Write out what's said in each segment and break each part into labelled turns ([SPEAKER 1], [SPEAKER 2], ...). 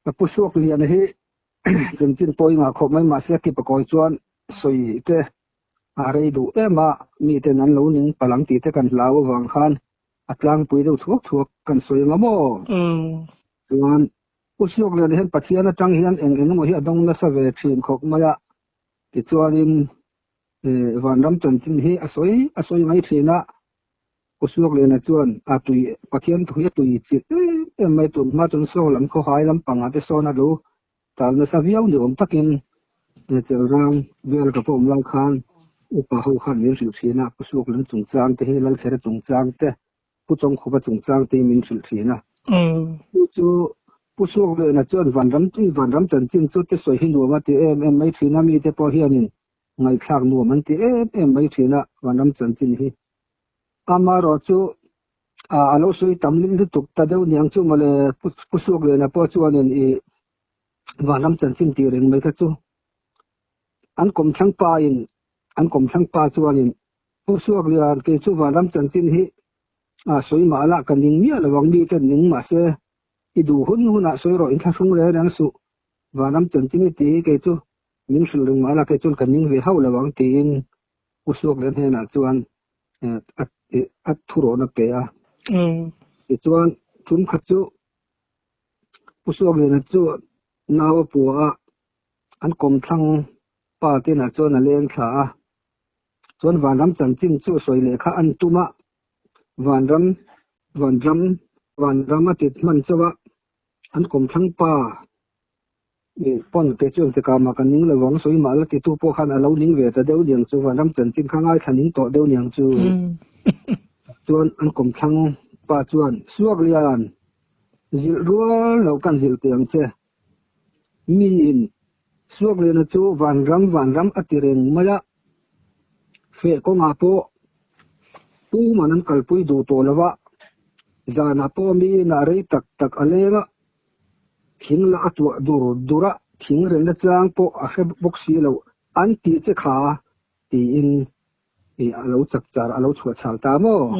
[SPEAKER 1] Ka pu suak lian hi chanchin pawi ngah khawp mai mahse a kipakawi chuan sawi te a rei duh em a, miten an lo ning palh ang tih te kan hlau avang khan a tlangpui deuh thuak thuak kan sawi anga maw? Chuan Pu Suak Lian hian Pathian atang hian eng eng emaw hi a dawng nasa ve thin khawp mai a, tichuanin Vanram chanchin hi a sawi a sawi mai thin a, Pu Suak Liana chuan a tui Pathian thu hi a tui chilh em em mai tun hma chuan saw lam khawhai lampangah te sawn a lo Tal nasa viau ni awm takin Chelrang vel ka pawm lai khan upa ho khan min hrilh thin a, Pu Suakling chungchang te hi Lalkhera chungchang te, Pu Chawngkhupa chungchang te hi min hrilh thin a. Chu chu Pu Suakliana chuan Vanram Vanram chanchin chu te sawi hi nuam a ti em em mai thin a, mite pawh hianin ngaihthlak nuam an ti em em mai thin a Vanram chanchin hi. Amaherawh chu a lo sawi tam lutuk ta deuh niang chu mawle Pu Suakliana pawh chuanin i Vanram chanchin tih reng mai kha chu an kawmthlang pa in an kawmthlang pa chuanin Pu Suaklian kei chu Vanram chanchin hi a sawi mah lah ka ning miah lo ang mi ten ning mahse i duh hun hunah sawi rawh inthlahrung reng reng suh Vanram chanchin i tih hi kei chu min hrilh reng mah lah kei chuan ka ning ve hauh lo ang tiin Pu Suaklian hnenah chuan a thurawhna pe a. Tichuan, tum khat chu Pu Suakliana chu nau a pua a, an kawmthlang pa te inah chuan a leng thla a. Chuan Vanram chanchin chu sawi leh kha an tum a, Vanram, Vanram, Vanram a tit hman chauh a, an kawmthlang pa Pawn kei chuan cheka mah ka ning lo vang sawi mah la titu pawh khan a lo ning ve ta deuh niang chu vanram chanchin kha ngaithla ning tawh deuh niang chu. Chuan an kawmthlang pa chuan Suaklian zilh rual lo kan zilh teh ang che. Miin Suakliana chu vanram vanram a ti reng mai a, feh kawngah pawh tuman an kalpui duh tawh lo va, zanah pawh miin a rei tak tak a leng a, Thing lah a tuah dur dur a, thing relna chang pawh a hre bawk si lo, an tih che kha tiin a lo chak char, a lo chhuah chhal ta maw?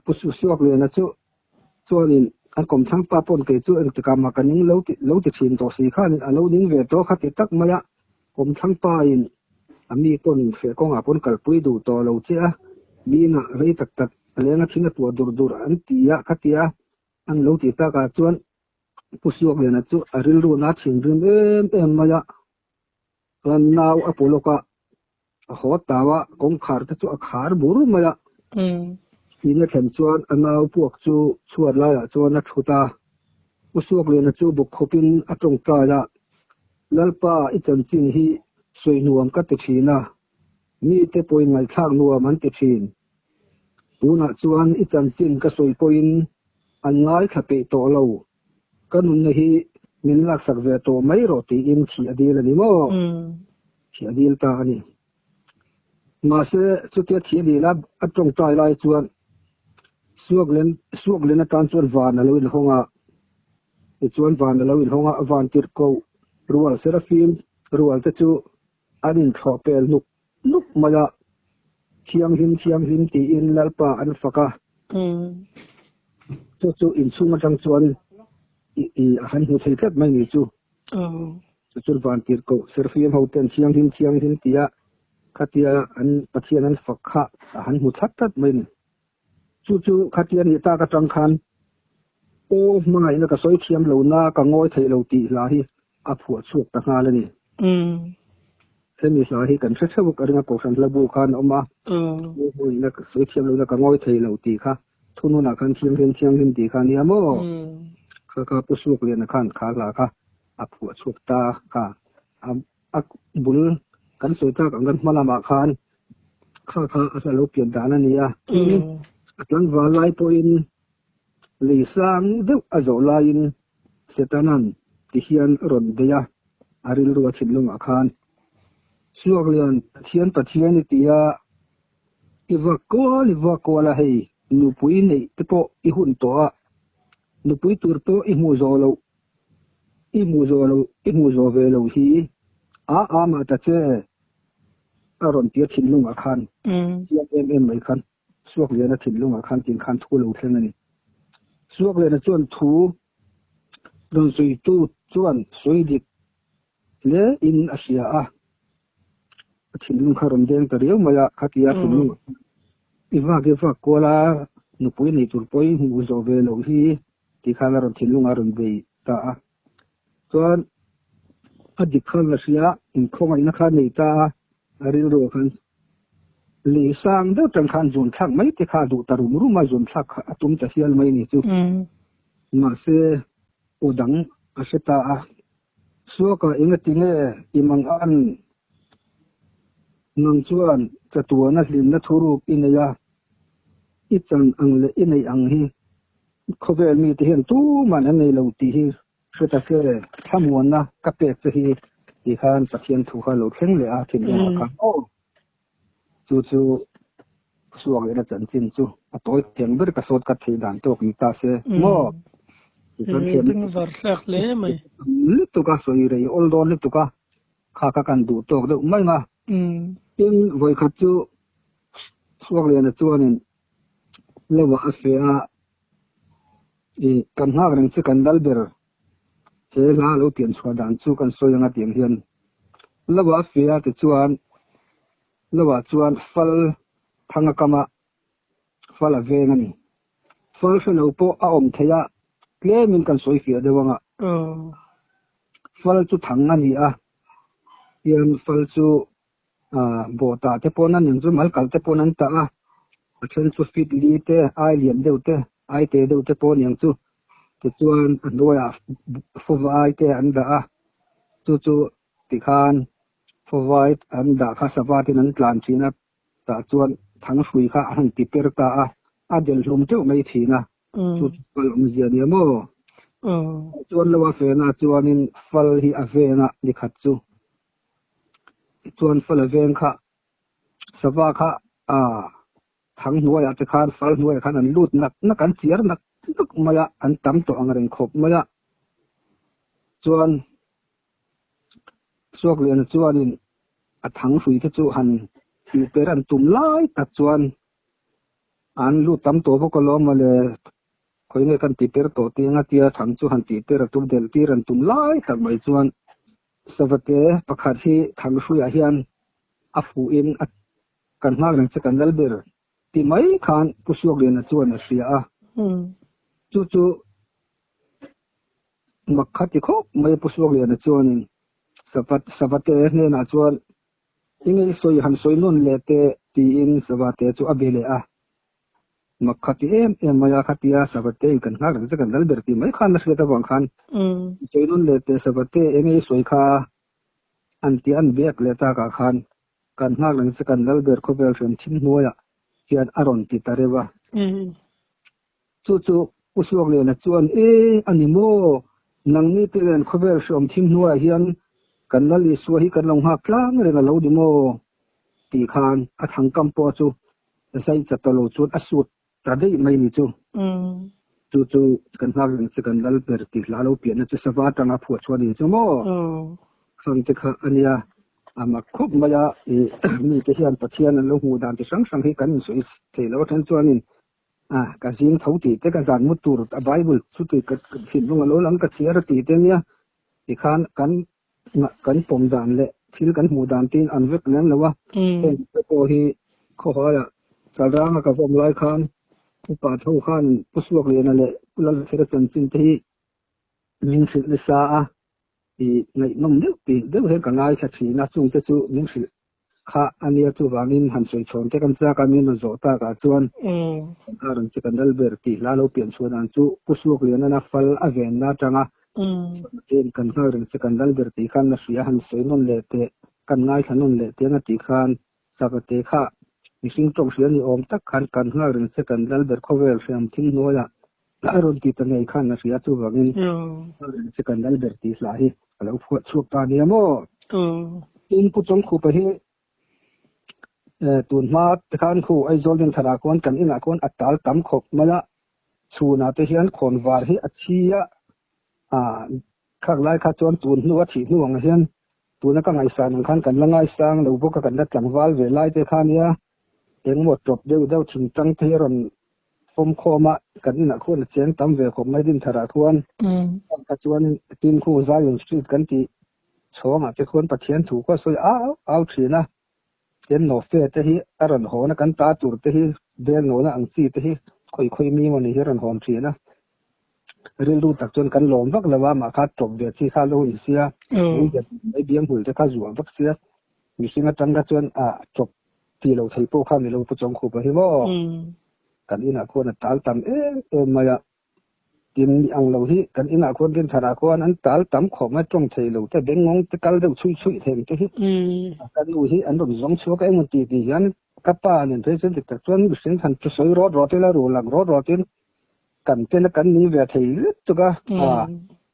[SPEAKER 1] Pu Suakliana chu chuanin an kawmthlang pa pawn kei chu engtikah mah ka ning lo ti lo ti thin tawh si khanin a lo ning ve tawh kha ti tak mai a, kawmthlang pain a mi pawn hreh kawngah pawn kalpui duh tawh lo che a, miinah rei tak tak a lenga thing a tuah dur dur an ti a kha ti a. An lo tih takah chuan Pu Suakliana chu a rilru na thinrim em em mai a, chuan nau a pu lawk a, a haw tau a, kawngkhar te chu a khar bur mai a. Tin a thlen chuan a nau puak chu chhuat laiah chuan a thut a, Pu Suakliana chu bawk khawpin a tawngtai a, Lalpa i chanchin hi sawi nuam ka ti thin a, mite pawhin ngaihthlak nuam an ti thin. Tunah chuan i chanchin ka sawi pawhin an ngaithla peih tawh lo, ka nunna hi min laksak ve tawh mai rawh tiin thih a dil a ni maw? Thih a dil ta a ni. Mahse, chutia thih a dil a, a tawngtai lai chuan Suaklen atan chuan van a lo inhawng a, tichuan van a lo inhawng a, van tirhkoh rual Serafim rual te chu An inthlawh pel nuk nuk mai a, Thianghlim Thianghlim tiin Lalpa an fak a. Chu chu inchhung atang chuan i a han hmu thei tlat mai ni chu. Chu chu Vantirhkoh Serfim ho ten Thianghlim Thianghlim tia khatia an Pathian an fak kha a han hmu tlat tlat mai ni. Chu chu khatia nih tak atang khan aw hmangaihna ka sawi thiam lo na ka ngawi theih lo tih hla hi a phuah chhuak ta nghal a ni. Hemi hla hi kan hre theuh ka ring a Kohhran hla bu khan a awm a, aw hmangaihna ka sawi thiam lo na ka ngawi thei lo tih kha thununah khan thianghlim thianghlim tih kha a nia maw? Kha kha Pu Suakliana khan kha hla kha a phuah chhuak ta kha a bul kan sawi tak ang kan hma lamah khan Kha kha a hla lo pian dan a ni a, tin a tlangval lai pawhin lei sang deuh a zawh laiin Setanan ti hian a rawn bei a, a rilru a thinlungah khan Suaklian Pathian Pathian i ti a, i vak kual i vak kual a hei nupui neih te pawh i hun tawh a, nupui tur pawh i hmuh zawh loh i hmuh zawh loh i hmuh zawh ve loh hi a a mah ta che. A rawn tia thinlungah khan chiang em em mai khan Suakliana thinlungah khan tin khan thu lo thleng a ni. Suakliana chuan thu Rawn sawitu chuan sawi dik hle in a hria a, a thinlung kha rawn deng ta riau mai a, khatia thinlung i vak i vak kual a, nupui nei tur pawh i hmuh zawh ve loh hi tih khan a rawn thinlung a rawn bei ta a. Chuan a dik khan a hria, inkhawngaihna kha a nei ta a, a rilru ah khan lei sang deuh tang khan zun thlak mai te kha a duh ta rum rum a, zun thlak kha a tum ta hial mai a ni chu. Mahse, aw dang a hre ta a, Suaka engati nge i mang an? Nang chuan chatuana hlimna thuruk i nei a, i chan ang leh i neih ang hi khawvel mite hian tuman an nei lo tih hi hre ta che, thlamuanna ka pek che hi tih khan Pathian thu kha lo thleng leh a thinlungah khan aw. Chu chu suak lehna chanchin chu a tawi thiang ber ka sawt ka theih dan tawk ni ta se maw?
[SPEAKER 2] Tichuan thiam var thlak hle mai.
[SPEAKER 1] Lutuk a sawi rei awl dawn lutuk a, kha kha kan duh tawk deuh mai nga. Tin, vawikhat chu Suakliana chuanin lovah a feh a, i kan nghak reng che kan dal ber he hla lo pian chhuah dan chu kan sawi anga tiang hian lovah a feh a tichuan lovah chuan fal thanga kama fal a veng a ni. Fal hre lo pawh a awm thei a, tlemin kan sawi fiah deuh anga. Fal chu thang a ni a, tian fal chu bawhtah te pawn an inzum al kal te pawn an tah a, a then chu fit li te, ai lian deuh te, ai te deuh te pawh a niang chu. Tichuan a hnuaiah fawvai te an dah a, chu chu tikhan fawvai an dah kha sava ten an tlan thin a, tah chuan thanghrui kha a han ti per ta a, a del hlum teuh mai thin a, chu chu fal awmzia nia maw? Chuan lo a fenah chuanin fal hi a veng a nikhat chu. Tichuan fal a veng kha sava kha thang hnuaiah te khan fal hnuaiah khan an lut nak nak an chiar nak nak mai a, an tam tawh ang reng khawp mai a. Chuan Suakliana chuanin a thang hrui te chu han tih per an tum lai tak chuan an lut tam tawh bawk alawm mawle, khawi nge kan tih per tawh tih anga tia thang chu han tih per a tum delh tir an tum lai tak mai chuan Savate pakhat hi Thanghruiah hian a fuhin a kan nghak reng che kan lal ber tih mai khan Pu Suakliana chuan a hria a. Chu chu mak kha ti khawp mai Pu Suakliana chuanin Savate hnenah chuan Enge i sawi han sawi nawn leh teh tiin Savate chu a be leh a. Mak kha ti em em mai a, khatia Savate in kan nghak reng che kan lal ber tih mai khan la hriat avang khan sawi nawn leh teh Savate enge i sawi kha an tih an biak leh takah khan kan nghak reng che kan lal ber khawvel hriam thim hnuaiah hian a rawn ti ta reuh a. Chu chu Pu Suakliana chuan E a ni maw? Nangni te len khawvel hriam thim hnuaiah hian kan lal Isua hi kan lo nghak tlang reng a lo ni maw? tih khan a thangkam pawh chu Zai chat ta lo chuan a sut ta daih mai ni chu. Chu chu kan nghak reng che kan lal ber tih hla lo piahna chu sava atanga phuah chhuah ni chu maw? Khang te kha a nia, a mak khawp mai a, i mite hian Pathian an lo hmuh dan chi hrang hrang hi kan insawi thei lo atang chuanin a ka zing tho tih te ka zan mu tur a Bible chu tih ka thinlung a lo lang ka chhiar a tih te nia tikhan kan kan pawm dan leh thil kan hmuh dan te in an vek lem lo a, heng te pawh hi khawhaiah Chalranga ka vawm lai khan upa tho khan Pu Suakliana leh Pu Lalthera chanchin te hi min hrilh nasa a, ih ngaihnawm deuh tih deuh hian ka ngaithla thin a, chungte chu min hrilh kha a nia chuvangin han sawi chhawn te kan chak a, min rawn zawh takah chuan a rawn che kan lal ber tih hla lo pian chhuah dan chu Pu Suaklianana fal a venna atanga tin kan nghal reng che kan lal ber tih khan na hria han sawi nawn leh teh kan ngaithla nawn leh teh anga tih khan Savate kha mihring tawng hria ni awm tak khan kan nghal reng che kan lal ber khawvel hriam thim hnuaiah a rawn ti ta ngei khan na hria chuvangin nghal reng che kan lal ber tih hla hi a lo phuah chhuak ta nia maw? Tin Pu Chawngkhupa hi tun hma te khan khu Aizawl Dinthar ah khuan kan inah khuan a tal tam khawp mai a, chhunah te hian khawnvar hi a thi a, khak lai kha chuan tun hnu a thih hnu ang hian tuna ka ngaihsan ang khan kan la ngaisang lo bawk a, kan la tlangval ve lai te kha nia engemaw tawp deuh deuh thingtang te hi a rawn. Pawm khawm a, kan inah khuan a cheng tam ve khawp mai Dintharah khuan. Kha chuan tin khu Zion Street kan tih chhawngah te khuan Pathian thu khaw sawi au au thin a. Tin Nofe te hi a rawn hawn a, kan ta tur te hi bel nawhna ang chi te hi khawi khawi mi emaw ni hi a rawn hawn thin a. Rilru tak chuan kan lawm vak lo a, mah kha tawp ve chi kha lo in sia, ui dep mai biang hmul te kha zuah vak sia, mihring atang kha chuan a tawp ti lo thei pawh kha ni lo Pu Chawngkhupa hi maw? Kan inah khuan a tal tam em em mai a, tin mi ang lo hi kan inah khuan Dintharah khuan an tal tam khawp mai tawng thei lo te bengngawng te kal deuh chhuih chhuih them te hi ka nu hi an rawn zawng chhuak a engemaw ti ti hian ka pa nen phei chuan dik tak chuan mihring han thusawi rawt rawt ila ru lang rawt rawt in kan ten a kan ning ve thei lutuk a,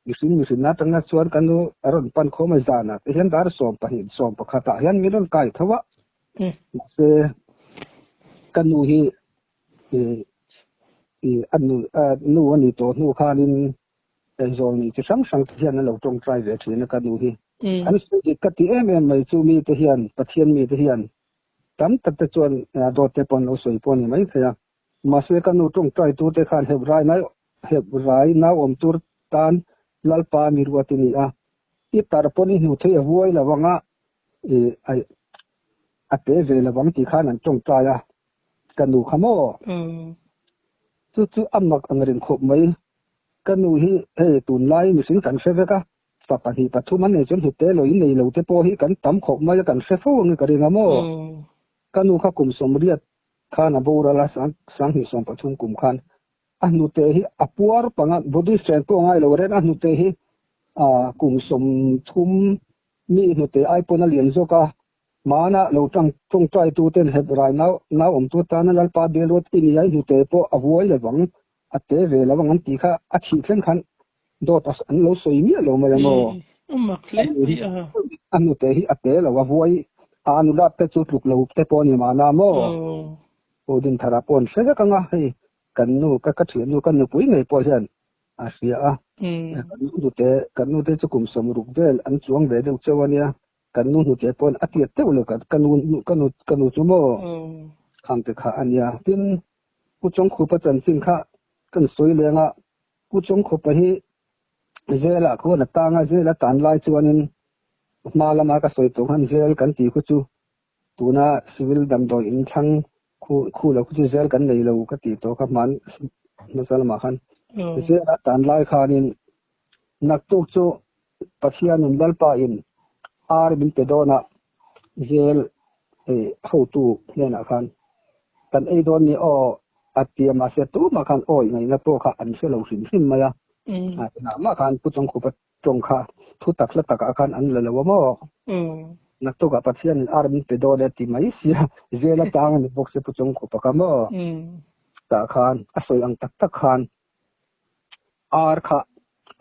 [SPEAKER 1] mihring mihrinna atanga chuan ka nu a rawn pan khawm a zanah te hian dar 12 11 ah hian min rawn kai tho a. Mahse ka nu hi a nu nu a ni tawh hnu khanin zawlni chi hrang hrang te hian an lo tawngtai ve thin a ka nu hi. An sawi dik ka ti em em mai chu mi te hian Pathian mi te hian tam tak te chuan dawt te pawh an lo sawi pawh a ni mai thei a. Mahse ka nu tawngtai tu te khan hep rai nai hep rai nau awm tur tan Lalpa mi ruat i ni a. I tar pawn i hnu thei a vuai lo ang a. A te ve lo ang tih khan an tawngtai a, ka nu kha maw? Chu chu a mak ang ring khawp mai. Ka nu hi hei tunlai mihring kan hre vek a, fa pahnih pathum an nei chuan hnute lo in nei lo te pawh hi kan tam khawp mai a, kan hre fo ang i ka ring a maw? Ka nu kha kum 80 khan a boral a, 2013 kum khan a hnute hi a puar panga Buddhist chen pawh a ngai lo reng a hnute hi kum 30 Mi hnute ai pawn a lian zawk a, hmana lo tang tawngtai tu ten hep rai nau nau awm tu tana Lalpa bel ruat i ni ai hnute pawh a vuai lovang, a te ve lovang an tih kha a thih thleng khan dawt a an lo sawi miah lo mai a maw? A hnute hi a te lo a vuai a anulat te chu tluk lo te pawh a ni mahna maw? Aw Dinthara pawh an hre vek ang a, hei kan nu ka ka thiannu ka nupui ngei pawh hian a hria a. Kan nu hnute, kan nu te chu kum 60 vel an chuang ve deuh chauh a nia. Kan nu hnute pawn a tiat deuh lo ka nu ka nu ka nu chu maw khang te kha a nia. Tin, Pu Chawngkhupa chanchin kha kan sawi leng a, Pu Chawngkhupa hi Zela khuan a tang a, Zela tan lai chuanin hma lama ka sawi tawh khan Zel kan tih khu chu tuna civil damdawi in thlang khu khu lo khu chu zel kan nei lo ka tih tawh kha hman hmasa lamah khan zel a tan lai khanin naktuk chu Pathianin Lalpa in ar min pe dawn a zel hei hotu hnenah khan kan ei dawn ni aw a tia mahse tumah khan awi ngaihna pawh kha an hre lo hrim hrim mai a tunah mah khan Pu Chawngkhupa Tawng kha thu tak hla takah khan an la lo a maw? Naktukah Pathianin ar min pe dawn e ti mai sia, zel atang a ni bawk se Pu Chawngkhupa kha maw? Tah khan a sawi ang tak tak khan ar kha,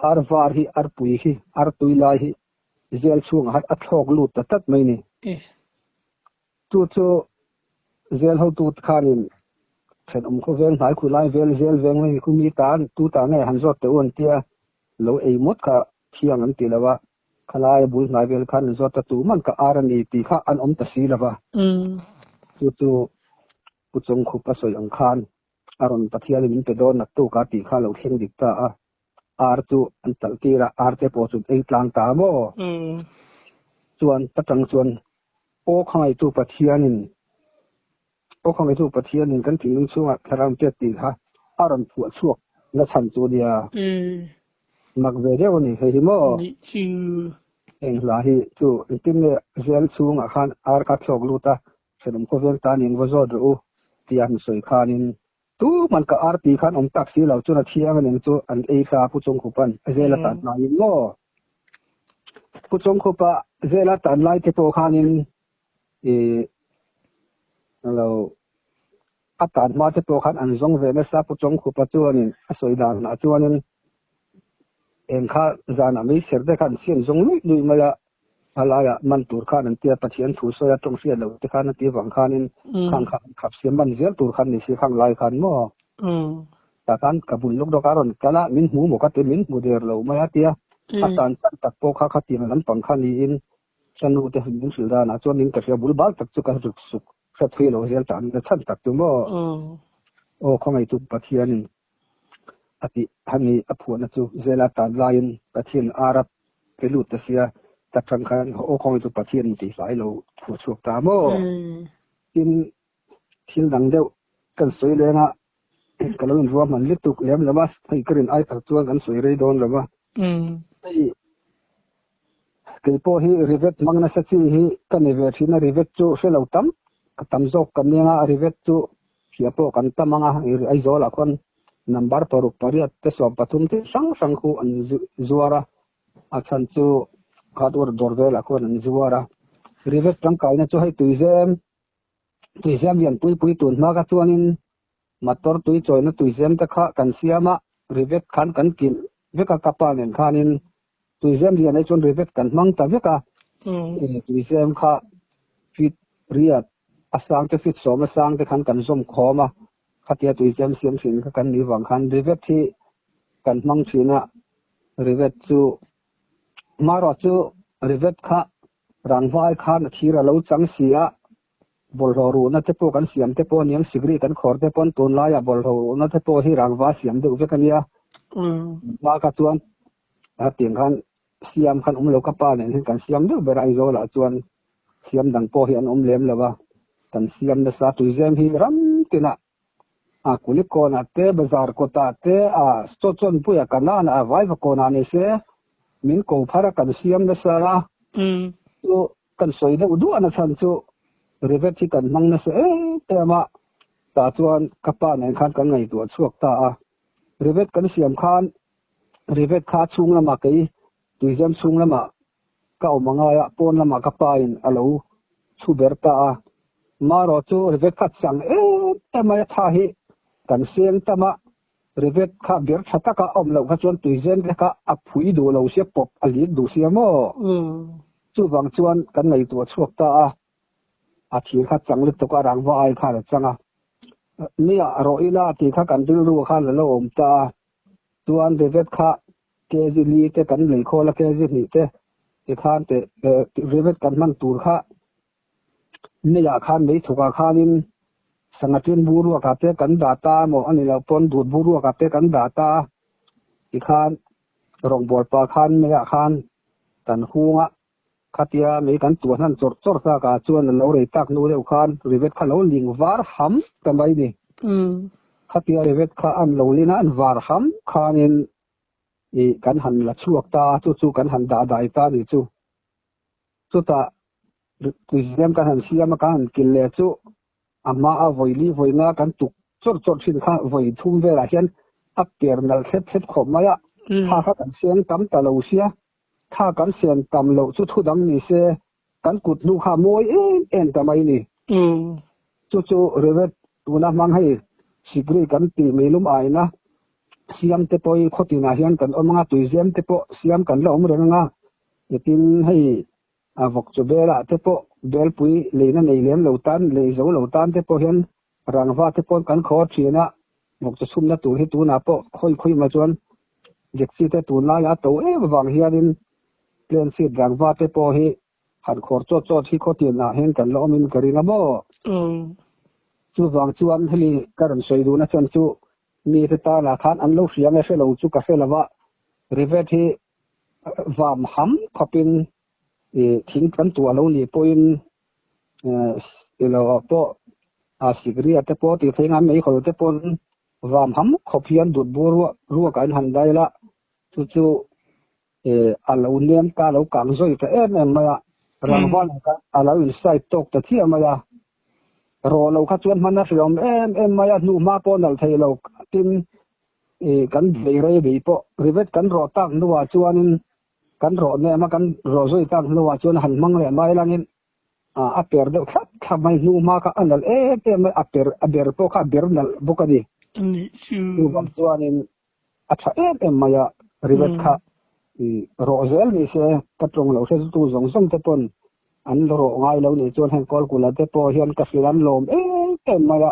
[SPEAKER 1] ar var hi, ar pui hi, ar tui lai hi zel chhungah khan a thlawk lut ta tlat mai ni. Chu chu zel hotu te khanin thenawm khawvel hnai khu lai vel zel veng mai khu mi tan tu ta nge han zawt teh u an tia lo ei mawt kha thiang an ti lo a, khalai a bul hnai vel khan an zawt ta tu man ka ar a ni tih kha an awm ta si lo va. Chu chu Pu Chawngkhup a sawi ang khan a rawn Pathianin min pe dawn naktuk a tih kha lo thleng dik ta a, ar chu an talh tir a, ar te pawh chu ei tlang ta maw? Chuan ta tang chuan aw khangaihtu Pathianin aw khangaihtu Pathianin kan thinlung chhungah thlarau pek tih kha a rawn phuah chhuak na chhan chu nia. Mak ve deuh a ni hei hi maw? Heng hla hi chu engtin nge zel chhungah khan ar kha thlawk lut a, thenawm khawvel tan eng va zawt rawh u tia han sawi khanin Tuman ka ar tih khan awm tak si lo chuan a thiang a ning chu an ei ta Pu Chawngkhupa'n a zel a tan laiin maw? Pu Chawngkhupa zel a tan lai te pawh khanin ih lo a tan hma te pawh khan an zawng ve nasa Pu Chawngkhupa chuanin a sawi danah chuanin eng kha zanah mei ser te kha an siam zawng luih luih mai a. A laiah man tur khan an tia Pathian thu sawi a tawng hriat loh te khan a ti vang khanin khang kha an khap siam man zel tur khan ni si khang lai khan maw? Tah khan ka bul lawk lawk a rawn kal a, min hmu maw ka ti min hmu der lo mai a tia a tan chan tak pawh kha khatiang lampang kha niin ka nu te min hrilh danah chuan in ka hria bul bal tak chu ka ruk suk hre thui lo zel tan na chhan tak chu maw? Aw khawngaihtu Pathianin a tih hemi a phuahna chu zela tan laiin Pathian ar a pe lut ta sia, ta tang khan Aw khawngaihtu Pathianin tih hlai lo phuah chhuak ta maw? Tin, thil dang deuh kan sawi leng a, ka lo inruahman lutuk lem lo a, hei ka rin ai tak chuan kan sawi rei dawn lo a. Hei kei pawh hi rivet hmang nasa chi hi ka ni ve thin a, rivet chu hre lo tam ka tam zawk ka nia a, rivet chu hria pawh kan tam ang a, Aizawl ah khuan number paruk pariat te sawm pathum te hrang hrang khu an zuar a, a chhan chu hardware dawr velah khuan an zuar a, rivet tangkaina chu hei tuizem tuizem lian pui pui tun hma ka chuanin Motor tui chawina tuizem te kha kan siam a, rivet khan kan kilh vek a, ka pa nen khanin tuizem lian ai chuan rivet kan hmang ta vek a, tuizem kha feet riat a sang te feet sawm a sang te khan kan zawm khawm a, khatia tuizem siam thin kha kan nih vang khan rivet hi kan hmang thin a, rivet chu marawh chu rivet kha rangvai khan a thir a lo chang si a, Bawlhhlawh ruhna te pawh kan siam te pawh aniang, sikri kan khawr te pawn tunlaiah bawlhhlawh ruhna te pawh hi rangva siam deuh vek ania. Hma kha chuan hetiang khan siam khan awm lo ka pa nen hian kan siam deuh ber a, Aizawlah chuan siam dang pawh hi an awm lem lo a, kan siam nasa tuizem hi ram tinah a Kulikawnah te bazar kawtah te a Chawchawnpuia Kanana a Vaivakawnah ni se min ko phar a kan siam nasa a, chu Kan sawi deuh duah na chhan chu rivet hi kan hmang nasa em em a, tah chuan ka pa nen khan kan ngaihtuah chhuak ta a. Rivet kan siam khan rivet kha chhung lamah kei tuizem chhung lamah ka awm a ngai a, pawn lamah ka pa in a lo chhu ber ta a. Marawh chu rivet kha chang em em mai a, tha hi kan seng tam a, Rivet kha ber tha taka a awm loh kha chuan tuizem te kha a phui duh lo sia, pawp a lik duh sia maw? Chuvang chuan kan ngaihtuah chhuak ta a, a thir kha chang lutuk a, rangva ai khan a chang a. Nia rawh ila tih kha kan rilru khan a lo awm ta a, chuan rivet kha kg li te kan lei khawl a, kg hnih te tikhan te rivet kan hman tur kha Meiah khan mei thukah khanin sangha tin bu ruakah te kan dah ta emaw a ni loh pawn dut bu ruakah te kan dah ta a, tikhan rawngbâwl pah khan meiah khan kan hung a, khatia mei kan tuah hnan chawrh chawrh takah chuan a lo rei tak hnu deuh khan rivet kha lo ling var ham ta mai ni. Khatia rivet kha an lo lin a, an var ham khanin ih kan han la chhuak ta a, chu chu kan han dah dai ta a nih chu. Chutah tuizem kan han siam a, kan han kil leh chu a hma a vawi li vawina kan tuk chawrh chawrh thin kha vawi thum velah hian a per nalh thlep thlep khawp mai a, tha kha kan seng tam ta lo sia, tha kan sen tam loh chu thu dang ni se kan kut hnu kha a mawi em em ta mai ni. Chu chu Revet tuna hmang hei sikri kan tih meilum aina siam te pawh hi khawtinah hian kan awm anga tuizem te pawh siam kan la awm reng anga Nitin hei a vawk chu belah te pawh belpui leina nei lem lo tan, lei zo lo tan te pawh hian rangva te pawh kan khaw thin a, vawk chu chhumna tur hi tunah pawh khawi khawi mah chuan Dikchi te tunlaia a to em avang hianin plain seat rangva te pawh hi han khawr chawt chawt hi khawtinah hian kan la awmin ka ring a maw? Chuvang chuan hemi ka rawn sawi duhna chuan chu mite tanah khan an lo hria nge hre lo chu ka hre lo va, rivet hi Vam ham khawpin i thing kan tuah lo nih pawhin ilo ah pawh a sikria te pawh tih thleng a meihawl te pawn vam ham khawp hian dut bur ruak ah in han dai la chu chu a lo nem ta lo kang zawi ta em em mai a rangva nen khan a lo in side tawk ta chiah mai a rawh lo kha chuan hman a hriawm em em mai a hnuhma pawh nalh thei lo tin I kan bei rei bei pawh rivet kan rawh tak hnuah chuanin kan rawh nem a, kan rawh zui tak hnuah chuan han hmang leh mai langin a per deuh thlap thlap mai hnu hma kha a nalh em em mai, a per a ber pawh kha a ber nalh bawk a ni. Chuvang chuanin a tha em em mai a, rivet kha i rawh zel ni se ka tawng lo hretu zawng zawng te pawn an la rawh ngai lo nih chuan heng kawlkula te pawh hian ka hrilh an lawm em em mai a,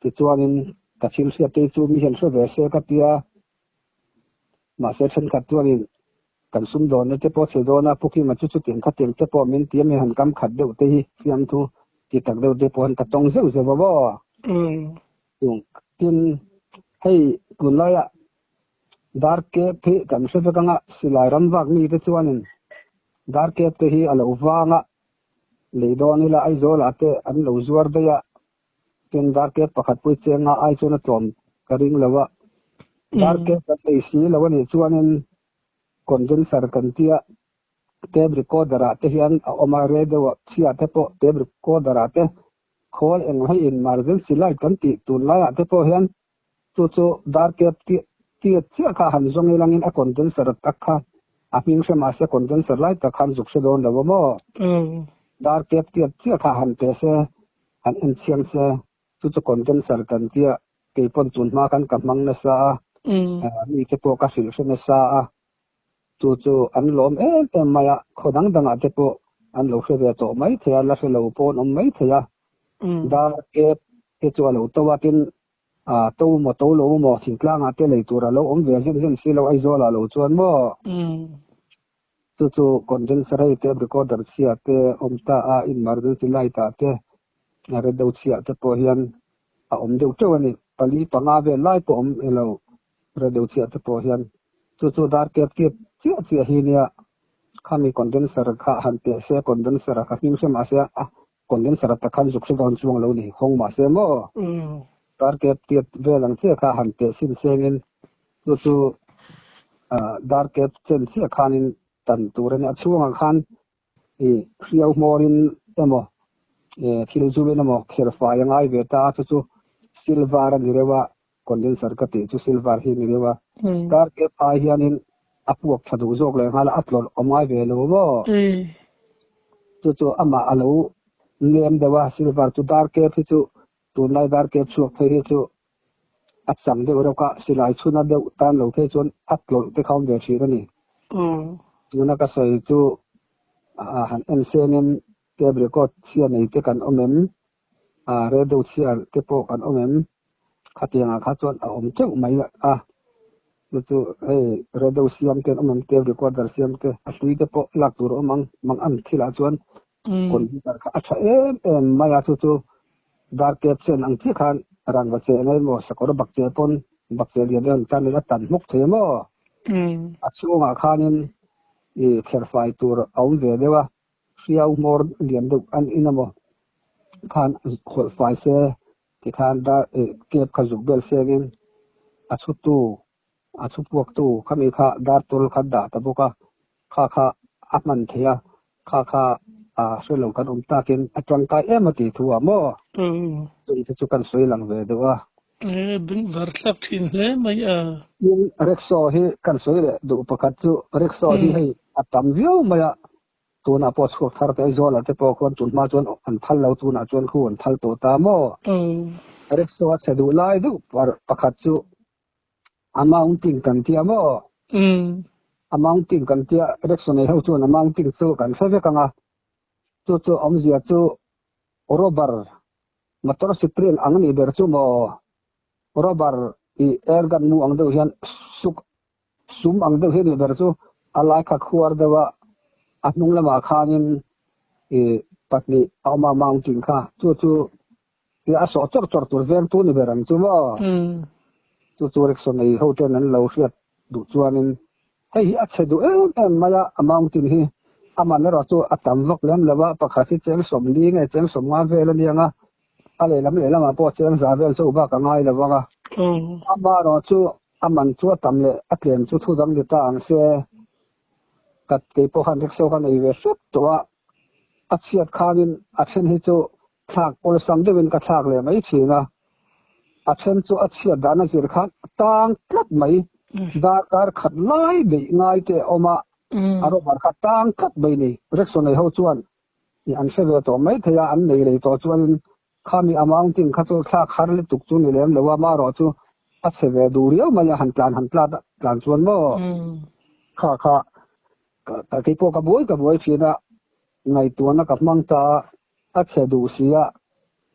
[SPEAKER 1] tichuanin Ka thil hriat te chu mi hian hre ve se ka tia, mahse thenkhat chuanin kan sumdawnna te pawh chhe dawn a, Pu Kima chu chutiang khatiang te pawh min ti a, mi han kam khat deuh te hi fiamthu ti tak deuh te pawh han ka tawng zeuh zeuh a maw? Chung tin hei tunlaia dar kep hi kan hre vek anga silai ram vak mite chuanin dar kep te hi a lo vanga lei dawn ila Aizawl ah te an lo zuar daih a, tin dar kep pakhat pui chenga ai chuan a tlawm ka ring lo a, dar kep kan nei si lo a nih chuanin condenser kan tia tape recorder ah te hian a awm a, radio chhia te pawh tape recorder ah te khawl eng hei emergency light kan tih tunlai ah te pawh hian chu chu dar kep tiat chiah kha han zawng ilangin a condenser tak kha a hming hre mahse condenser lai tak khan zuk hre dawn lo a maw? Dar kep tiat chiah kha han pe se han en chiang se chu chu condenser kan tia keipawn tun hma khan ka hmang nasa a mite pawh ka hrilh hre nasa a. Chu chu an lawm em em mai a, khaw dang dangah te pawh an lo hre ve tawh mai thei a, la hre lo pawh an awm mai thei a. Dar kep te chu a lo to a, tin to maw to lo maw thingtlangah te lei tur a lo awm ve zem zem si lo Aizawlah lo chuan maw. Chu chu condenser hei tape recorder chhia te awm ta a, emergency light ah te radio chhia te pawh hian a awm deuh teuh a ni. Pali panga vel lai pawh awm elo radio chhiah te pawh hian chu chu dar kep kep chiah chiah hi nia khami condenser kha han teh se condenser a kha hming hre mahse a condenser a tak khan zuk hre dawn chuang lo ni hawng mahse maw dar kep tiat vel ang chiah kha han teh sin sengin chu chu dar kep chen chiah khanin tan tur a nia a chhungah khan I hriau hmawrin emaw thil zumin emaw kher fai a ngai ve ta a, chu chu silver a ni reuh a, condenser ka tih chu silver hi a ni reuh a. Car kep ai hianin a puak tha duh zawk leh nghal a, a tlawlh awm ngai ve lo maw? Chu chu amah a lo nem deuh a, silver chu dar kep hi chu tunlai dar kep chhuak phei hi chu a chang deuh reuh a, silai chhuna deuh tan lo phei chuan a tlawlh te kha awm ve thin a ni. Tuna ka sawi chu han en sengin tape record chhia nei te kan awm em? Radio chhia te pawh kan awm em? Khatiangah kha chuan a awm teuh mai a, chu chu hei radio siam te an awm em? Tape recorder siam te a hlui te pawh lak tur a awm ang, mang ang thilah chuan Computer kha a tha em em mai a, chu chu dar kep chen ang chiah khan rangva cheh ngai maw, sakawr bak cheh pawn bak cheh lian em tan a tan hmawk thei maw? A chhungah khanin i kherfai tur a awm ve deuh a, hriau hmawr lian deuh an in emaw khan hawlh fai se tikhan dar kep kha zuk bel sengin a chhutu a chhupuaktu khami kha dar tawl kha dah ta bawk a, kha kha a hman thei a, kha kha a hre lo kan awm takin a tangkai em a tih thu ah maw? Chung te chu kan sawi lang ve deuh a.
[SPEAKER 2] E, bengvar thlak thin hle mai a.
[SPEAKER 1] Tin, rickshaw hi kan sawi leh duh pakhat chu rickshaw hi hei a tam viau mai a, tunah pawh chhuak thar te Aizawl ah te pawh khuan tun hma chuan an phal lo tunah chuan khu an phal tawh ta maw? Rickshaw a chhe duh lai deuh pakhat chu A mounting kan tia maw? A mounting kan tia rickshaw nei ho chuan a mounting chu kan hre vek ang a, chu chu awmzia chu rubber motor spring ang nih ber chu maw rubber ih air gun mu ang deuh hian suk sum ang deuh hi nih ber chu a lai kha khuar deuh a, a hnung lamah khanin ih pahnih a awm a mounting kha chu chu Ti a sawh chawr chawr tur vengtu ni ber ang chu maw? Chu chu rickshaw nei ho ten an lo hriat duh chuanin hei hi a chhe duh em em mai a, a mountain hi a man erawh chu a tam vak lem lo a, pakhat hi cheng sawmli nge cheng sawmnga vel a niang a, a lehlam lehlamah pawh cheng za vel chu bak a ngai lo vang a. Amaherawh chu a man chu a tam leh a tlem chu thu dang ni ta ang se, ka keipawh khan rickshaw ka nei ve hrep tawh a, a chhiat khanin a then hi chu Thlak awlsam deuhin ka thlak leh mai thin a, a then chu a chhiat dan a zir khan a tang tlat mai, darkar khat lai beih ngai te a awm a, a rubber kha tang tlat mai ni. Rickshaw nei ho chuan an hre ve tawh mai thei a, an nei rei tawh chuanin khami a mounting kha chu thlak har lutuk chu ni lem lo a, marawh chu a chhe ve duh riau mai a, han tlan han tlat tlan chuan maw kha kha ka keipawh ka buai ka buai thin a, ngaihtuahna ka hmang ta a. A chhe duh si a,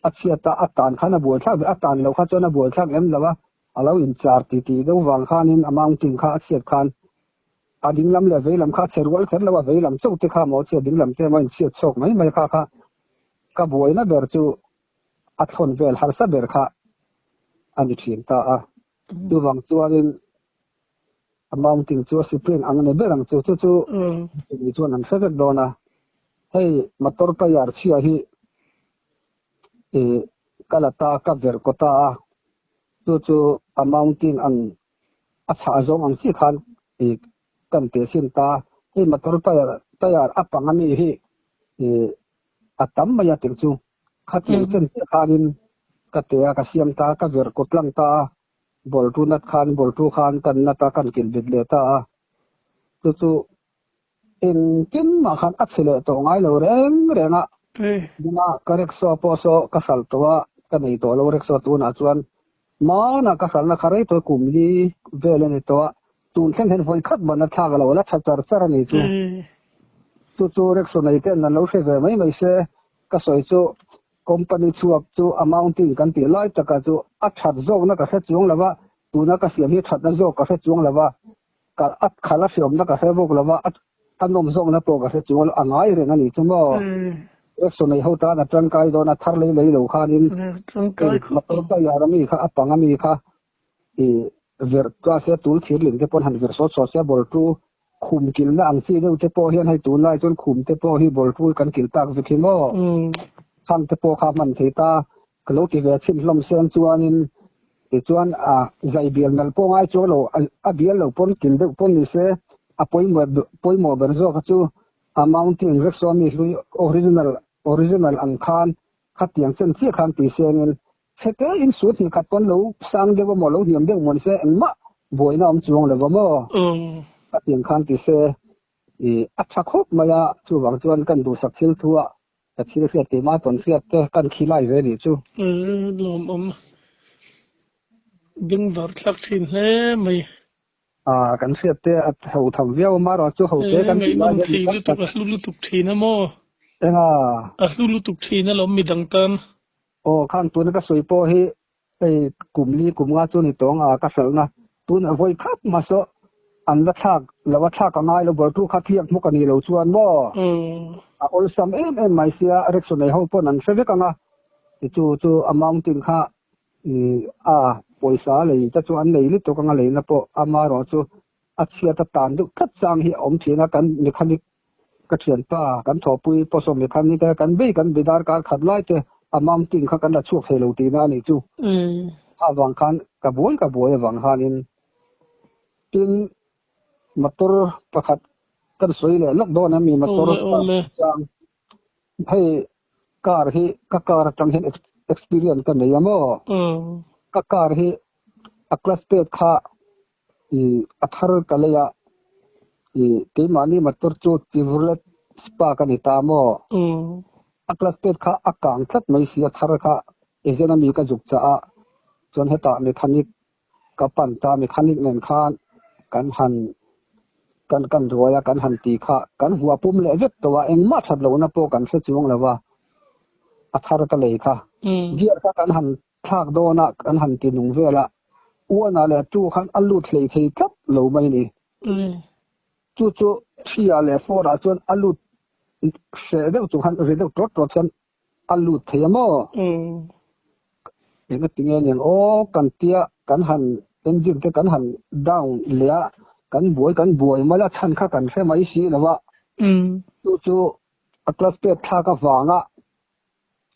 [SPEAKER 1] a chhiat a, a tan khan a buai thlak ve, a tan loh kha chuan a buai thlak lem lo a, a lo inchar ti tih deuh vang khanin a mounting kha a chhiat khan a dinglam leh veilam kha a chhe rual kher lo a, veilam chauh te kha maw chhiat dinglam te emaw a inchhiat chhawk mai mai kha kha ka buaina ber chu a thlawn vel harsa ber kha. a ni thin ta a. Chuvang chuanin a mounting chu a spring ang a ni ber ang chu. Chu chu ni chuan an hre vek dawn a. Hei motor tyre chhia hi ih ka la ta ka ver kaw ta a. Chu chu a mounting ang a chhah zawng ang chi khan ih kan teh sin ta. Hei motor tyre tyre a pang ami hi ih a tam mai a tih chu khatiang chen chiah khanin ka teh a ka siam ta a ka ver kawt lang ta a ball tu nat khan ball tu khan kan nat a kan kilh bet leh ta a chu chu engtin mah khan a chhe leh tawh ngai lo reng reng a buna ka rickshaw pawh saw ka hralh tawh a ka nei tawh lo rickshaw tunah chuan hmanah ka hralhna kha rei tawh kum li vel a ni tawh a tun thleng hian vawi khat ban a thlak lo la tha char char a ni chu. Chu chu rickshaw nei ten an lo hre ve mai mai se, ka sawi chu company chhuak chu a mounting kan tih lai taka chu a that zawkna ka hre chuang lo va, tuna ka siam hi thatna zawk ka hre chuang lo va, ka a khalh a hreawmna ka hre bawk lo va, a nawm zawkna pawh ka hre chuang lo, a ngai reng a ni chu maw. Rickshaw nei ho tan a tangkai dawn a, thar lei lei lo khanin motor tyre ami kha a pang ami kha I verh class a tul thir ling te pawn han verh sawt sawt se ball tu khum kilhna ang chi deuh te pawh hian hei tunlai chuan khum te pawh hi ball tu kan kilh tak vek hi maw khang te pawh kha hman thei ta ka lo ti ve chhin hlawm sen chuanin tichuan a zai bial nalh pawh ngai chuang lo a bial lo pawn kilh deuh pawn ni se a pawimawh pawimawh ber zawk a chu a mounting rickshaw mi hlui original original ang khan khatiang chen chiah khan tui sengin Chhete in suit hnih khat pawn lo sang deuh a maw, lo hniam deuh maw ni se engmah buaina awm chuang lo va maw? Ka tiang khan ti se i a tha khawp mai a, chuvang chuan kan duhsak thil thu a ka thil hriat keimah tawn hriat te kan khi lai ve nih chu.
[SPEAKER 2] Lawmawm bengvar thlak thin hle mai.
[SPEAKER 1] A kan hriat te a ho tham viau a marawh chu ho te kan tih lai hian
[SPEAKER 2] mi tam tak. A hlu lutuk thin a maw?
[SPEAKER 1] Enga?
[SPEAKER 2] A hlu lutuk thin alawm midang tan.
[SPEAKER 1] Aw khan tuna ka sawi pawh hi hei kum li kum nga chu ni tawng a ka hralhna tun a vawi khat mah saw an la thlak lo a thlak a ngai lo bawr tu kha tliak hmuk a ni lo chuan maw a awlsam em em mai sia rickshaw nei ho pawn an hre vek ang a chu chu a mountain kha a pawisa lei te chu an nei lutuk anga leina pawh amaherawh chu a chhiat a tan deuh tlat chang hi a awm thin a kan mechanic Ka thianpa, kan thawhpui pawh mechanic a kan bei kan be darkar khat lai te a mounting kha kan la chhuak thei lo tihna a nih chu. Kha avang khan ka buai ka buai avang khanin tin motor pakhat kan sawi leh lawk dawn a mi motor chang hei car hi ka car atang hian experience ka nei a maw ka car hi a clutch pad kha a thar ka lei a, keimahni motor chu Chevrolet Spark a ni ta maw? A clutch pad kha a kang tlat mai si a thar kha agent ami ka zuk chah a, chuan hetah mechanic ka pan ta, mechanic nen khan kan han kan kan ruai a, kan han ti kha kan huah pum leh vek tawh a, engmah that lohna pawh kan hre chuang lo va, a thar ka lei kha gear kha kan han Thlak dawnah kan han ti nung vel a, Uana leh Tu khan a lut hlei thei tlat lo mai ni. Chu chu Thria leh Four-ah chuan a lut hreh deuh chung khan ri deuh tawt tawt hian a lut thei a maw? Engati nge niang aw kan tia kan han engine te kan han down leh a, kan buai kan buai mai a chhan kha kan hre mai si lo a. Chu chu a clutch pad thlak avanga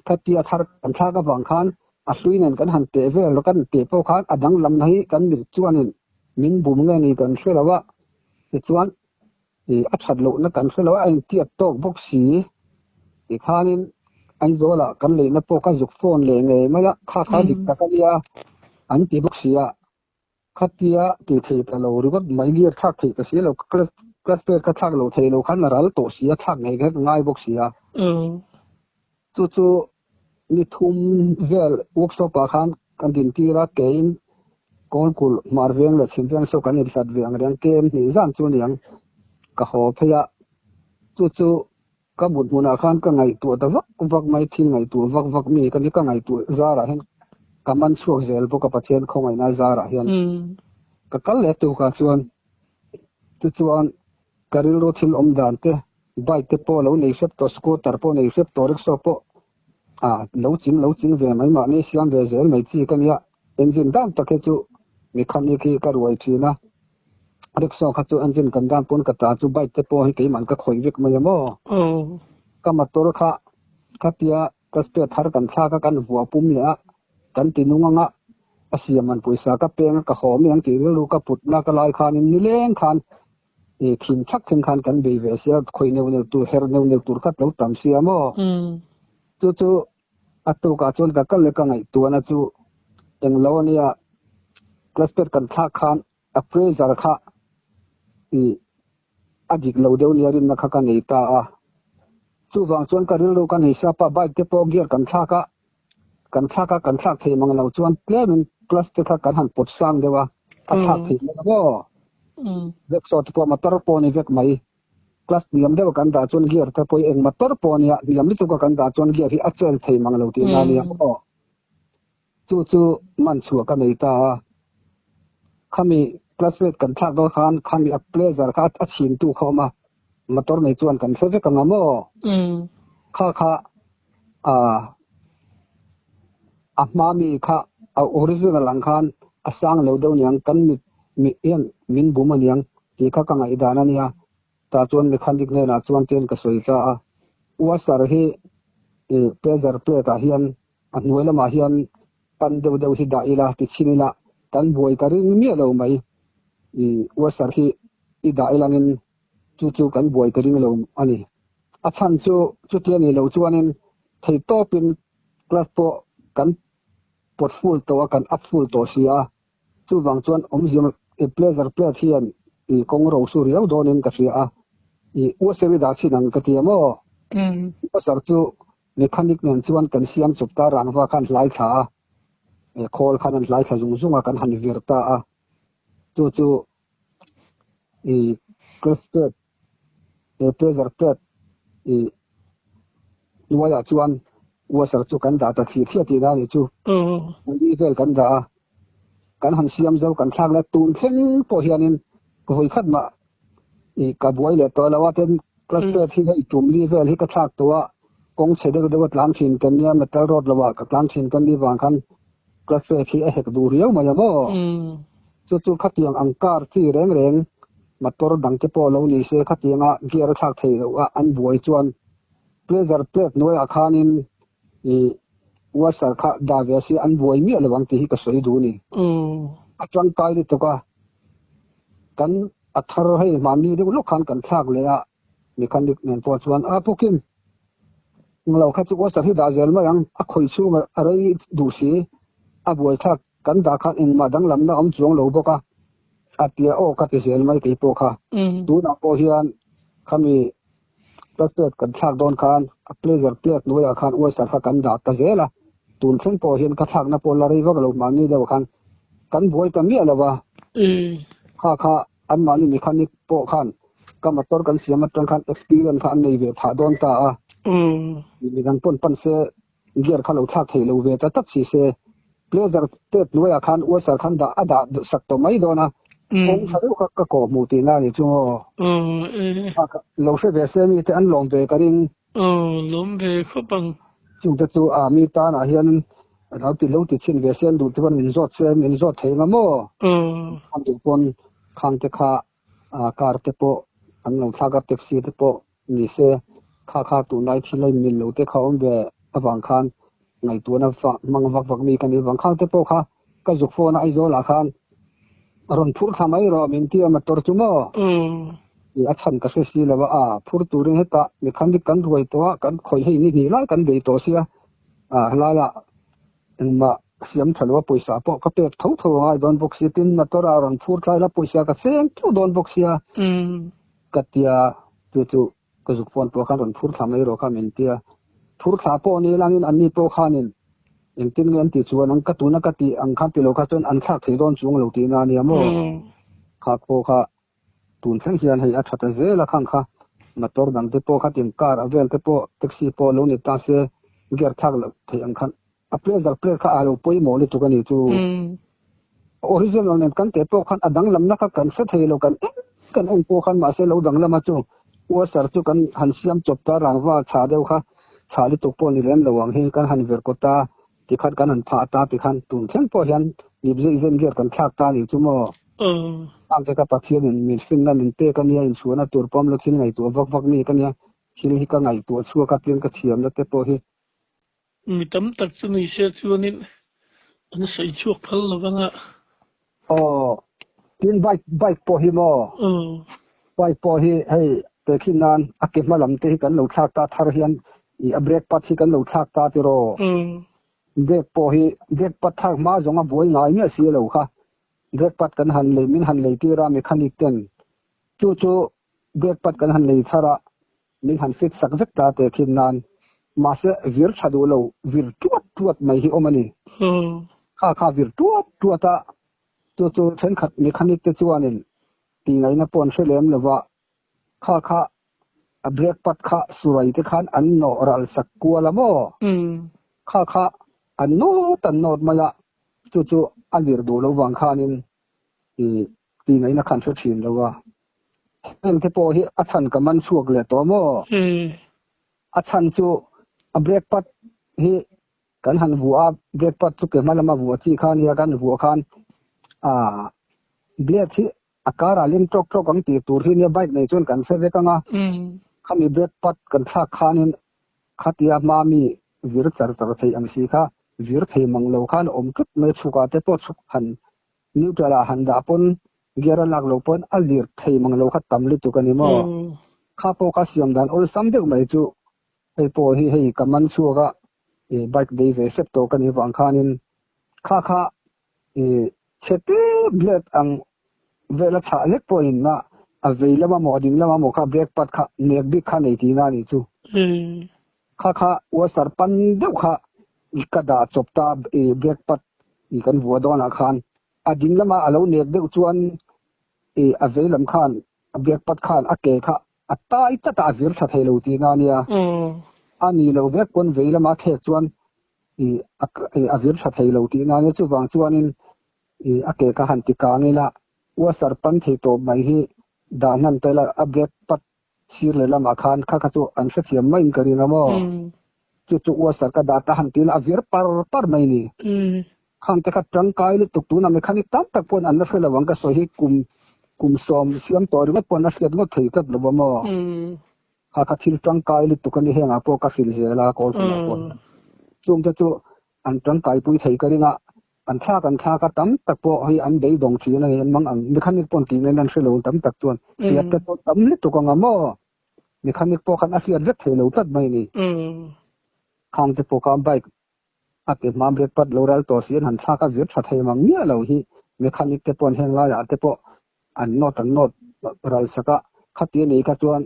[SPEAKER 1] Khatia thar kan thlak avang khan a hlui nen kan han teh vel lo, kan teh pawh khan a danglamna hi kan mit chuanin min bum nge ni kan hre lo a, tichuan ih a that lohna kan hre lo a, a intiat tawk bawk si. Tikhanin Aizawlah kan leihna pawh ka zuk phone leh ngei mai a, kha kha dik tak a nia an ti bawk si a. Khatia tih theih ta lo ringawt mai gear thlak theih ka si lo, clutch pad kha thlak lo thei lo khan a ral tawh si a, thlak ngei kha ka ngai bawk si a. Chu chu ni thum vel workshop ah khan kan din tir a, keiin Kawlkulh, Hmarveng leh Chhimveng saw kan inhlat ve ang reng kem hnih zan chu aniang ka haw phei a. Chu chu ka mut hmunah khan ka ngaihtuah ta vak vak mai, thil ngaihtuah vak vak mi ka ni, ka ngaihtuah zarah hian ka man chhuak zel bawk a Pathian khawngaihna zarah hian ka kal leh tukah chuan tichuan ka rilru thil awm dan te bike te pawh lo nei hrep tawh scooter pawh nei hrep tawh rickshaw pawh ah lo ching lo ching ve mai mahni siam ve zel mai chi ka nia. Engine dan tak hi chu mechanic hi ka ruai thin a, rickshaw kha chu engine kan dan pawn ka ta chu bike te pawh hi keimah ka khawih vek mai a maw. Ka motor kha khatia ka spare thar kan thlak a kan vuah pum leh a, kan ti nung anga a siam an pawisa ka peng a ka haw mai ang tih rilru ka put na ka lai khanin nileng khan thim thak thleng khan kan bei ve sia khawih neuh neuh tur her neuh neuh tur kha lo tam sia maw. Chu chu A tukah chuan ka kal leh ka ngaihtuahna chu englo a nia, cluster kan thlak khan a pressure kha ih a dik lo deuh nia rinna kha ka nei ta a. Chuvang chuan ka rilru ka nei sap a, bike te pawh gear kan thlak a, kan thlak a, kan thlak thei mang lo chuan tlemin clutch te kha kan han pawt sang deuh a, a thlak thei mai maw? Vek saw te pawh motor pawh a ni vek mai. Class hniam deuh a kan dah chuan gear te pawh hi engmah tawr pawh a nia, hniam lutuk a kan dah chuan gear hi a chel thei mang lo tihna a nia aw. Chu chu man chhuah ka nei ta a, khami class rate kan thlak dawn khan khami a pleasure kha a chhin tu kha awm a, motor nei chuan kan hre vek ang a maw? Kha kha a hma mi kha a original ang khan a sang lo deuh niang kan mit hian min bum a niang tih kha ka ngaihdan a nia. Tah chuan mechanic hnenah chuan chen ka sawi ta a, washer hi pressure plate ah hian a hnuai lamah hian pan deuh deuh hi dah ila ti chhin ila kan buai ka ring miah lo mai. Washer hi i dah ilangin chu chu kan buai ka ring lo a ni. A chhan chu chutia ni lo chuanin theihtawpin clutch pawh kan pawt full tawh a, kan up full tawh si a. Chuvang chuan awmzia i pleasure plate hian i kawng ro su riau dawnin ka hria a, i uaser i dah chhin ang ka ti a maw? Uaser chu mechanic nen chuan kan siam chawp ta rangva khan hlai thla a, khawl khan an hlai thla zung zung a, kan han vir ta a. Chu chu i clutch plate He pressure plate i hnuaiah chuan washer chu kan dah ta thli thliah tihna a nih chu. Li vel kan dah a, kan han siam zo kan thlak leh tun thleng pawh hianin vawi khat mah i ka buai leh tawh lo a, tin clutch plate hi hei tum li vel hi ka thlak tawh a, kawng chhe deuh deuh a tlang thin kan nia, metal road lo ah ka tlang thin kan nih vang khan clutch plate hi a hek duh riau mai a maw? Chu chu khatiang ang car chi reng reng motor dang te pawh lo ni se khatianga gear a thlak thei loh a an buai chuan pressure plate hnuaiah khanin ih washer kha dah ve se an buai miah lo ang tih hi ka sawi duh a ni. A tangkai lutuk a, kan a thar hei mahni deuh lawk khan kan thlak leh a mechanic nen pawh chuan a pu Kim englo kha chu washer hi dah zel mai ang a khawih chhunga a rei duh si a buai thlak Kan dah khan engmah danglamna awm chuang lo bawk a, a tia aw ka ti zel mai kei pawh kha. Tunah pawh hian khami clutch plate kan thlak dawn khan a pleasure plate hnuaiah khan washer kha kan dah ta zel a, tun thleng pawh hian ka thlakna pawh la rei vak lo mahni deuh khan kan buai ta miah lo va. Kha kha anmahni mechanic pawh khan ka motor kan siam atang khan experience kha an nei ve phah dawn ta a, midang pawn pan se Gear kha lo thlak theih lo ve ta tak si se, pleasure plate hnuaiah khan washer khan dah a dah sak tawh mai dawn a, kawng tha deuh kha ka kawh hmuh tihna a ni chu aw. Lo hre ve se mite an lawm ve ka ring.
[SPEAKER 2] Aw, lawm ve khawp ang.
[SPEAKER 1] Chungte chu a mi tanah hian lo ti lo ti chhin ve se an duh te pawn min zawt se min zawt thei nga maw? An duh pawn khangte kha car te pawh an lo thlak a, taxi te pawh ni se kha kha tunlai thil a inmil lo te kha awm ve avang khan ngaihtuahna hmang vak vak mi ka nih vang khang te pawh kha ka zuk phone a Aizawl ah khan rawn phur thla mai rawh min ti a motor chu maw tih a chhan ka hre si lo a, a phur turin hetah mechanic kan ruai tawh a kan khawih hei ni hnih lai kan bei tawh sia a helaiah Engmah siam tha lo a pawisa pawh ka pek tho tho a ngai dawn bawk sia, tin motor ah rawn phur thlai la pawisa ka cheng teuh dawn bawk sia ka tia chu chu ka zuk phone pawh khan rawn phur thla mai rawh kha min tia, phur thla pawh ni langin anni pawh khanin engtin nge an tih chuan ang ka tuna ka tih ang khan ti lo kha chuan an thlak thei dawn chuang lo tihna a nia maw kha pawh kha Tun thleng hian hei a tha ta zel a khang kha motor dang te pawh khatin car a vel te pawh taxi pawh lo ni ta se gear thlak loh theih ang khan a pleasure plate kha a lo pawimawh lutuk a ni chu. Original nen kan teh pawh khan a danglamna kha kan hre thei lo kan en kan en pawh khan mahse lo danglama chu washer chu kan han siam chawp ta rangva chhah deuh kha chhah lutuk pawh ni lem lo ang hi kan han vir kawt a. Tikhan kan han phah ta tikhan tun thleng pawh hian mipzei zen gear kan thlak ta a nih chu maw? Ang te kha Pathianin min finna min pek a nia, inchhuahna tur pawm lo thil ngaihtuah vak vak mi ka nia, thil hi ka ngaihtuah chhuak a tin ka thiamna te pawh hi.
[SPEAKER 2] Mi tam tak chu ni se chuanin an sawi chhuak phal lo vang a.
[SPEAKER 1] Aw, tin bike bike pawh hi maw? Bike pawh hi hei tehkhin nan a ke hma lam te hi kan lo thlak ta thar hian ih a brake pad hi kan lo thlak ta tiraw? Brake pawh hi brake pad thlak hma zawng a buai ngai miah si lo kha. Brake pad kan han lei min han lei tir a mechanic ten chu chu brake pad kan han lei thar a min han fit sak vek ta tehkhin nan mahse vir tha duh lo vir tuat tuat mai hi awm a ni. Kha kha vir tuat tuat a chu chu thenkhat mechanic te chuanin tih ngaihna pawh an hre lem lo va, kha kha a brake pad kha surai te khan an nawh ral sak kual a maw? Kha kha an nawt an nawt mai a, chu chu a lir duh lo vang khanin tih ngaihna kha an hre thin lo a. Heng te pawh hi a chhan ka man chhuak leh tawh maw? A chhan chu a brake pad hi Kan han vuah a, brake pad chu ke hma lama vuah chi kha nia, kan vuah khan aah blade hi a karah leng tawk tawk ang tih tur hi nia bike nei chuan kan hre vek ang a, khami brake pad kan thlak khanin khatia hma mi vir char char thei ang si kha vir thei mang lo khan a awm tlut mai, chhukah te pawh chhuk han neutral ah han dah pawn gear a lak loh pawn a lir thei mang lo kha tam lutuk a ni maw? Kha pawh kha siam dan awlsam deuh mai chu Hei pawh hi hei ka man chhuak a, ih bike bei ve hrep tawh ka nih vang khanin kha kha ih chhe tep blade ang vela chhah lek pawhin a a vei lama maw a ding lama maw kha brake pad kha nek bik kha nei tihna a nih chu. Kha kha washer pan deuh kha ka dah chawp ta ih brake pad ih kan vuah dawnah khan a ding lama a lo nek deuh chuan ih a vei lam khan a brake pad khan a ke kha A tai tlat a, a vir tha thei lo tihna a nia. A ni lo vek pawn vei lama thlek chuan ih a vir tha thei lo tihna a nia. Chuvang chuanin ih a ke kha han ti kang ila, washer pan thei tawp mai hi dah hnan ta ila, a brake pad sir leh lamah khan kha kha chu an hrethiam maiin ka ring a maw. Chu chu washer ka dah ta han ti ila a vir par par mai ni. Khang te kha tangkai lutuk tunah mechanic tam tak pawn an la hre lo ang ka sawi hi kum kum sawm siam tawh ringawt pawn a hriat ngawt thei tlat lo a maw? Kha kha thil tangkai lutuk a ni hengah pawh ka hrilh zel a kawl hunah pawh hian chung te chu an tangkai pui thei ka ring a an thlak an thlak a tam tak pawh hei an beidawng thin a ni an mang ang mechanic pawn tih ngain an hre lo tam tak chuan hriat te pawh tam lutuk ang a maw mechanic pawh khan a hriat vek thei lo tlat mai a ni khang te pawh kha bike A ti hma brake pad lo ral tawh si an han thlak a vir tha thei mang miah lo hi mechanic te pawh an heng laiah te pawh an nawt an nawt ral sak a, khati a nih kha chuan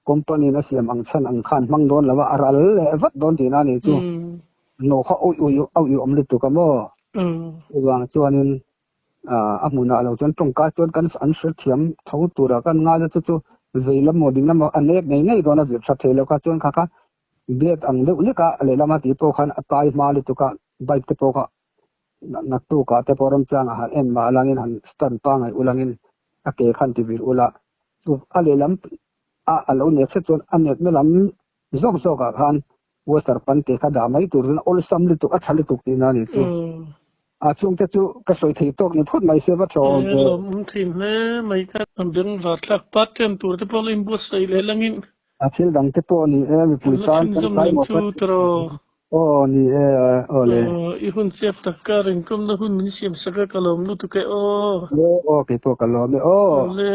[SPEAKER 1] company in a siam ang chhan ang khan hmang dawn lo a, a ral leh vat dawn tihna a nih chu nawh kha awih awih awih awm lutuk a maw? Chuvang chuanin a hmunah lo chuan tawngka chuan kan an hrethiam tho turah kan ngai a chu chu vei lam maw ding lam maw a nek ngei ngei dawn a vir tha thei lo kha chuan kha kha Blade ang deuh lek a lehlam a tih pawh khan a tai hma lutuk a, bike te pawh kha naktuk ah te pawh remchang ah han en mah langin han stand pangai ulangin a ke khan ti vir ula chu a lehlam a a lo nek hret chuan a nekna lam zawk zawk ah khan washer pan te kha dah mai tur chuan awlsam lutuk a tha lutuk tihna a ni chu. A chhungte chu ka sawi thei tawk ni phut mai se va tha awm ve.
[SPEAKER 2] Lawmawm thin hle mai ka bengvar thlak part ten tur te pawh la inbuatsaih leh langin
[SPEAKER 1] A thil dang te pawh ni e, mipui tan kan kai maw ka ti. Aw ni e, aw le.
[SPEAKER 2] I hun chep tak ka ringtlawmna hun min siam sak a, ka lawm lutuk e aw.
[SPEAKER 1] Le aw, kei pawh ka lawm e aw.
[SPEAKER 2] Le.